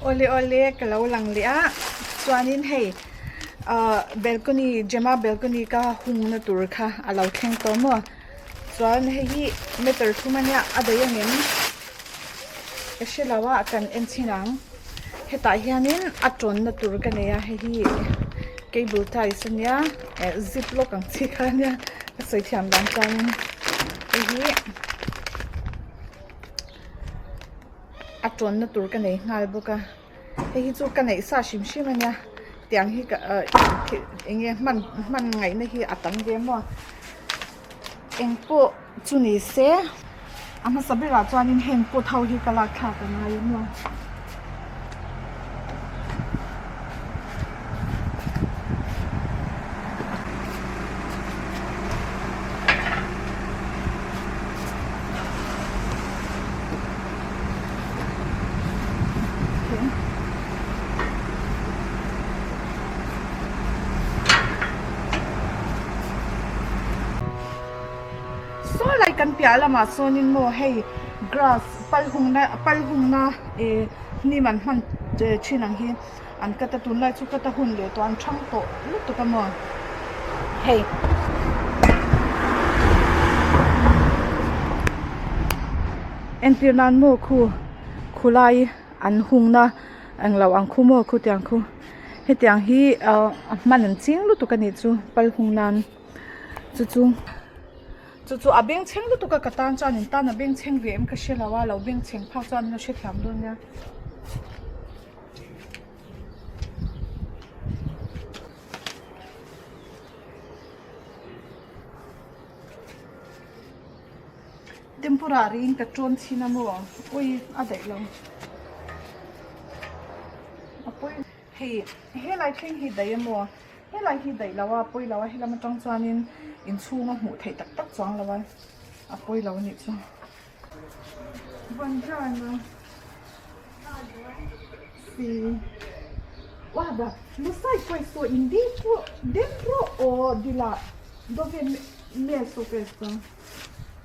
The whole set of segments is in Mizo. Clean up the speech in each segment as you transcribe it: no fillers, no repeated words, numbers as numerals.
Awle awle ka lo lang leh a chuanin hei ahh balcony Gemma balcony ka hungna tur kha a lo thleng tawh maw chuan hei hi meter thum ania a daih angem ka hre lo a kan en chhin ang hetah hianin a tawnna tur ka nei a hei hi cable ties ania eh zip lock ang chi kha ania ka sawi thiam dan chuanin hei hi. A tawnna tur ka nei nghal bawk a hei hi chu ka neih sa hrim hrim a nia tiang hi ka ah eng nge hman hman ngaihna hi a tam ve maw eng pawh chu ni se a hmasa berah chuanin heng pot ho hi ka lak thlak a ngai a maw. Saw lai kan piah lamah sawnin maw hei grass pal hungna pal hungna eh hnim an hman thin ang hi an cut a tunlai chu cut a hun leh tawh an thang tawh lutuk a maw hei entir nan maw khu khulai an hungna englo ang khu maw khutiang khu hetiang hi ah a hman an ching lutuk a nih chu pal hung nan chu chu. Chu chu a bengchheng lutuk a ka tan chuan in tan a bengchheng ve em ka hre lo a lo bengchheng phak chuan an lo hrethiam dawn nia. Temporary in ka tawn chhin a maw ui a daih lo a pawi hei helai thleng hi daih a maw. Helai hi daih lo a pawi lo a helam atang chuanin inchhung a hmuh theih tak tak chuang lo a a pawi lo anih chu. Buongiorno. Sì. Guarda, lo sai questo indietro, dentro o di là? Dove è messo questo?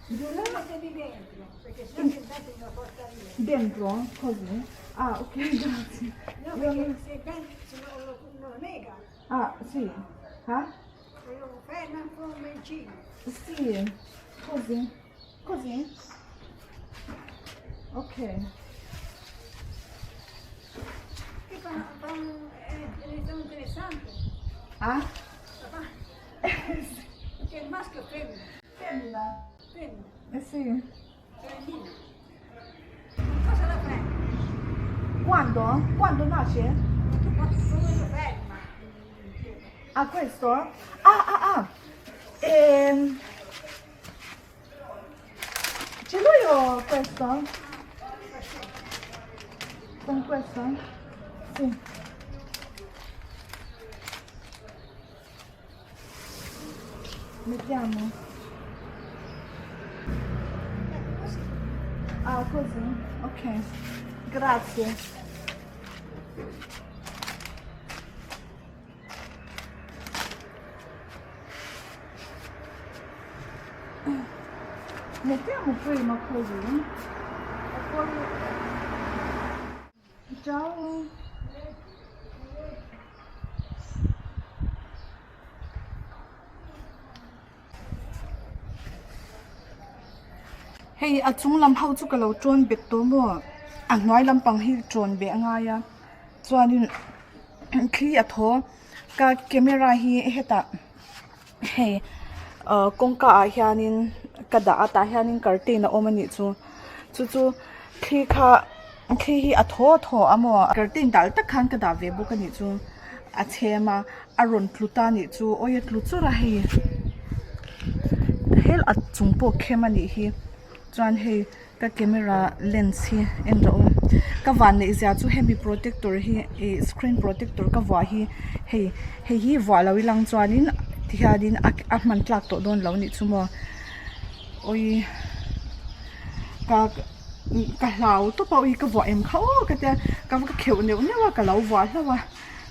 Di là? Mettevi dentro, perché sennò se invece lo porta via. Dentro? Così? Ah, ok, grazie. No, perché se pensi lo, lo, lo nega. Ah, sì. Ah? Lo ferma come il cibo. Sì, così. Così? Ok. Che fa, fa un, è, è interessante. Ah? Papà. Perché il maschio è femmina. Femmina? Femmina. Eh sì. Femmina. Cosa la prendi? Quando? Quando nasce? Tu come lo ferma? Ah, questo? Ah, ah, ah. Ehm... Ce l'ho io questo? Con questo? Sì. Mettiamo. Ah, così? Ok. Grazie. Mettiamo prima così e poi... Ciao! Hei a chung lam ho chu ka lo tawn bet tawh maw a hnuai lampang hi tawn beh a ngai a chuanin thli a thaw ka camera hi hetah hei ah kawngka ah hianin ka dah a tah hianin curtain a awm a nih chu chu chu thli kha thli hi a thaw thaw a maw curtain dal tak khan ka dah ve bawk a nih chu a chhem a a rawn tlu ta a nih chu awi a tlu chur a hei hel a chung pawh khem a nih hi chuan hei ka camera lens hi en rawh u ka van neih zia chu hemi protector hi ih screen protector ka vuah hi hei hei hi vuah lo ilang chuanin tihianin a a hman tlak tawh dawn lo anih chu maw awii ka ka hlau tawp a awii ka vuah em kha aw ka tia ka va kheuh neuh neuh a ka lo vuah hlauh a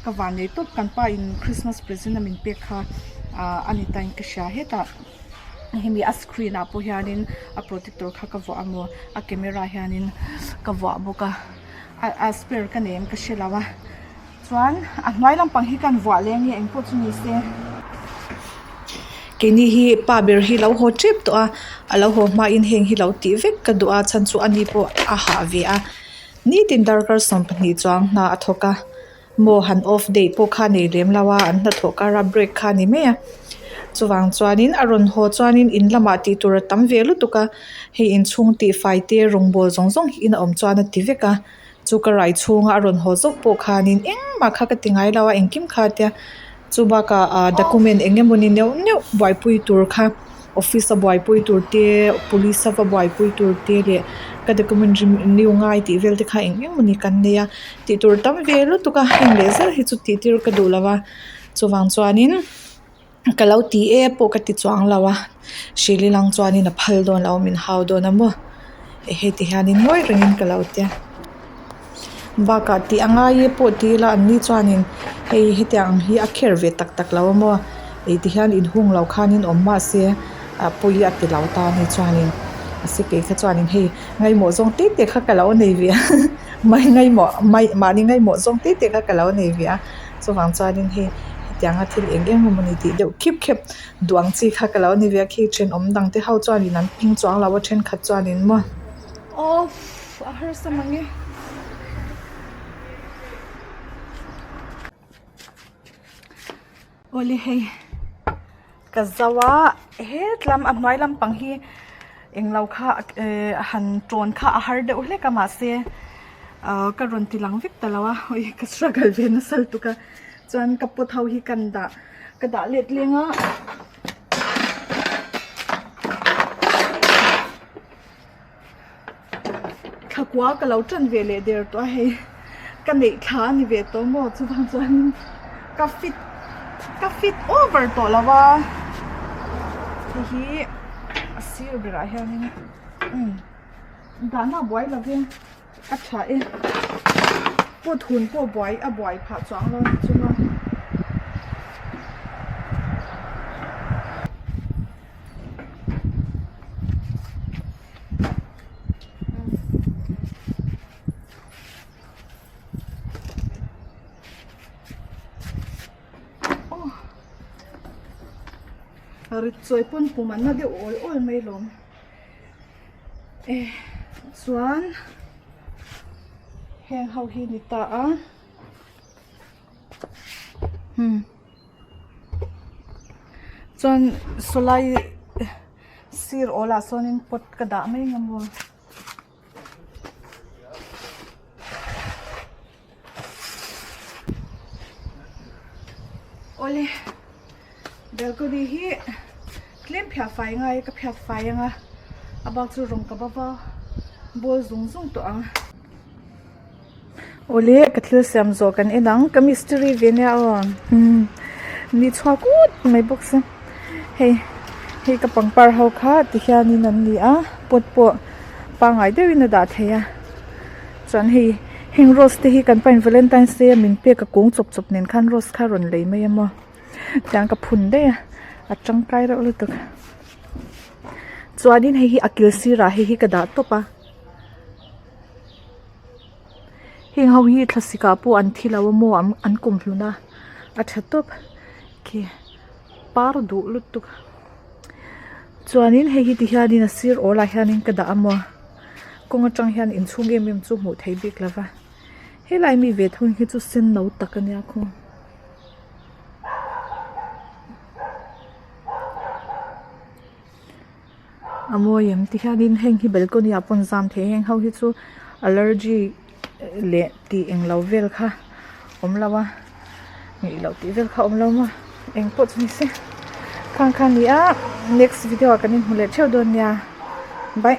ka van nei tawp kan pa in christmas present a min pek kha ah a ni ta in ka hria hetah. Hemi a screen ah pawh hianin a protector kha ka vuah a maw a camera hianin ka vuah bawk a. A spare ka nei em ka hre lo a chuan a hnuai lampang hi kan vuah leng nge engpawh chu ni se. Keini hi pa ber hi lo haw tep tawh a a lo haw hmain heng hi lo tih vek ka duh a chhan chu ani pawh a hah ve a nitin darkar 12 chuang hna a thawk a maw han off day pawh kha nei lem lo a an hnathawh kara break kha a ni mai a chuvang chuanin a rawn haw chuanin in lamah tih tur a tam ve lutuk a hei inchhung tih fai te rawngbawl zawng zawng hi in a awm chuan a ti vek a chu ka rai chhunga a rawn haw zawk pawh khanin engmah kha ka ti ngai lo a engkim kha a tia chu bakah ah document eng emawni neuh neuh buaipui tur kha office a buaipui tur te police a va buaipui tur te leh ka document renew ngai tih vel te kha eng emawni kan nei a tih tur tam ve lutuk a heng leh zel hi chu tih tir ka duh lo a chuvang chuanin ka lo ti e pawh ka ti chuang lo a hril ilang chuanin a phal dawn lo a min hau dawn a maw hei ti hianin ngawi rengin ka lo tia bakah tih a ngai e pawh ti ila an ni chuanin hei hetiang ang hi a kher ve tak tak lo a maw ih ti hian inhung lo khanin awm mahse a pawi a ti lo ta a ni chuanin mahse kei kha chuanin hei ngaimawh zawng te te kha ka lo nei ve a mai ngaimawh mai mahni ngaimawh zawng te te kha ka lo nei ve a chuvang chuanin hei hetianga thil eng eng emawni tih deuh khip khep duang chi kha ka lo ni ve a khi thenawm dang te ho chuanin an ping chuang lo a thenkhat chuanin maw off a harsa mang e. Awle hei ka zo a hetlam a hnuai lampang hi englo kha eh han tawn kha a har deuh hlek a mahse ah ka rawn ti lang vek ta lo a ui ka struggle ve nasa lutuk a chuan ka pot ho hi kan dah ka dah let leng a. Thlakua ka lo tan ve leh der tawh a hei ka neih thla a ni ve tawh maw chuvang chuanin ka fit ka fit over tawh lo a hei hi a sir berah hianin umm dahna a buai lo ve a tha e pot hun pawh buai a buai phah chuang lo a ni chunga. Rit chawi pawn pum an na deuh awl awl mai lawm e chuan heng ho hi ni ta a hmm. Chuan sawlai sir awl ah sawnin pot ka dah mai ang maw. Awle balcony hi tlem phiah fai ngai ka phiat fai ang a a bak chu rawng ka bava bawl zung zung tawh ang. Awle ka thil siam zawh kan en ang ka mistiri ve nia aw umm ni chhuak ut mai bawk se hei hei ka pangpar ho kha ti hianin an ni a pot pawh pangngai deuhin a dah thei a chuan hei heng rose te hi kan pain valentine's day a min pek a kung chawp chawp nen khan rose kha a rawn lei mai a maw tiang ka phun daih a a tangkai reuh lutuk chuanin hei hi a kil sirah hei hi ka dah tawp a. Heng ho hi thlasik ah pawh an thi lo a maw an kum hlun a a tha tawp khi par duh lutuk chuanin hei hi ti hianin a sir awl ah hianin ka dah a maw kawng atang hian inchhung em em chu hmuh theih bik lo va helai mi ve thung hi chu sen no tak a nia khaw. A mawi em ti hianin heng hi balcony ah pawh an zam thei a heng ho hi chu allergy leh tih englo vel kha awm lo a ngeih loh tih vel kha awm lo maw eng pawh chu ni se khang kha a ni a next video ah kan inhmu leh theuh dawn nia bye.